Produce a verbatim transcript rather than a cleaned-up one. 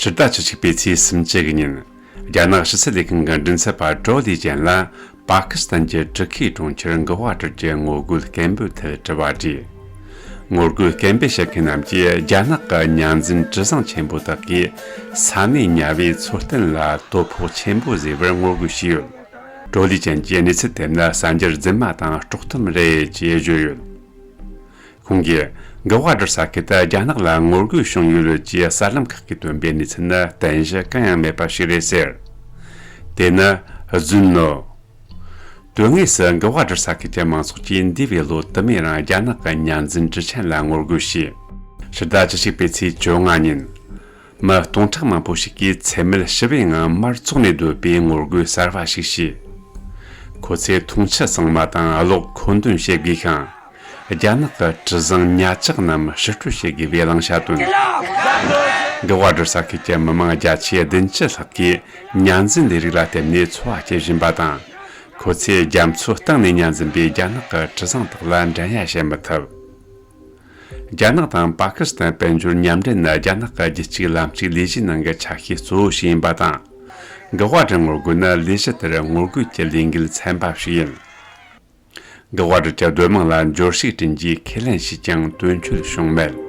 ཕྱི་ཟླ་བཅུ་གཅིག་པའི་ཚེས་སུམ་ཅུ་གི་ཉིན། རྒྱ་ནག་ཕྱི་སྲིད་ལས་ཁང་གི་མགྲིན་ཚབ་པ་ཀྲོ་ལི་ཅན་ལ་པ་ཀི་སི་ཐན་གྱི་གྲུ་ཁའི་གྲོང་ཁྱེར་གྷ་ཝ་ཏིར་གྱི་ངོ་རྒོལ་སྐད་འབོད་ཐད་དྲི་བ་དྲིས། ངོ་རྒོལ་སྐད་འབོད་བྱེད་མཁན་རྣམས་ཀྱིས་རྒྱ་ནག་གི་གཉའ་འཛིན་གྲུ་གཟིངས་ཆེན་པོ་དག་གིས་ས་གནས་ཉ་བའི་འཚོ་རྟེན་ལ་དོ་ཕོག་ཆེན་པོ་བཟོས་པར་ངོ་རྒོལ་བྱས་ཡོད། ཀྲོ་ལི་ཅན་གྱིས་གནས་ཚུལ་དེ་ནི་གསར་འགྱུར་རྫུན་མ་དང་དཀྲོག་གཏམ་རེད་ཅེས་བརྗོད་ཡོད། ཁོང་གིས་གྷ་ཝ་ཏིར་ས་ཁུལ་དུ་རྒྱ་ནག་ལ་ངོ་རྒོལ་བྱུང་ཡོད་ཅེས་གསར་ལམ་ཁག་གིས་བཏོན་པའི་གནས་ཚུལ་ནི་རྟེན་གཞི་གང་ཡང་མེད་པ་ཞིག་རེད་ཟེར། དེ་ནི་རྫུན་ནོ། དོན་དངོས་སུ་གྷ་ཝ་ཏིར་ས་ཁུལ་གྱི་མང་ཚོགས་ཀྱིས་འདས་པའི་ལོ་དུ་མའི་རིང་རྒྱ་ནག་གི་གཉའ་འཛིན་གྲུ་ཆེན་ལ་ངོ་རྒོལ་བྱས། ཕྱི་ཟླ་བཅུ་གཅིག་པའི་ཚེས་བཅོ་ལྔ་ཉིན། མི་སྟོང་ཕྲག་མང་པོ་ཞིག་གིས་འཚེ་མེད་ཞི་བའི་ངང་མར་བཙོག་ནས་སྡོད་པའི་ངོ་རྒོལ་གསར་བ་ཞིག་བྱས། ཁོ་ཚོས་འཐུང་ཆུ་གཙང་མ་དང་གློག་མཁོ་འདོན་བྱེད་དགོས་ཤིང་། རྒྱ་ནག་གི་གྲུ་གཟིངས་ཉ་ལྕགས་རྣམས་ཕྱིར་སྤྲོད་བྱེད་དགོས་པའི་བླང་བྱ་བཏོན། གྷ་ཝ་ཏིར་ས་ཁུལ་གྱི་མི་མང་བརྒྱ་ཆ་བདུན་ཅུ་ལྷག་གིས་གཉའ་འཛིན་ལས་རིགས་ལ་བརྟེན་ནས་འཚོ་བ་སྐྱེལ་བཞིན་པ་དང་། ཁོ་ཚོས་རྒྱ་མཚོ་གཏིང་ནས་གཉའ་འཛིན་པའི་རྒྱ་ནག་གི་གྲུ་གཟིངས་དག་ལ་འགྲན་ཡ་བྱེད་མི་ཐུབ། རྒྱ་ནག་དང་པ་ཀི་སི་ཐན་དཔལ་འབྱོར་མཉམ་འབྲེལ་ནི་རྒྱ་ནག་གི་རྒྱལ་གཅེས་ལམ་གཅིག་ལས་གཞིའི་ནང་གི་ཆ་ཤས་གཙོ་བོ་ཞིག་ཡིན་པ་དང་། གྷ་ཝ་ཏིར་ངོ་རྒོལ་ནི་ལས་གཞི་དེར་ངོ་རྒོལ་གྱི་ལས་འགུལ་ཚན་པ་ཞིག་ཡིན། གྷ་ཝ་ཏིར་གྱི་སྡོད་དམངས་ལ་འབྱོར་ཕྱུག་བསྐྲུན་རྒྱུའི་ཁས་ལེན་བྱས་ཀྱང་དོན་འཁྱོལ་བྱུང་མེད།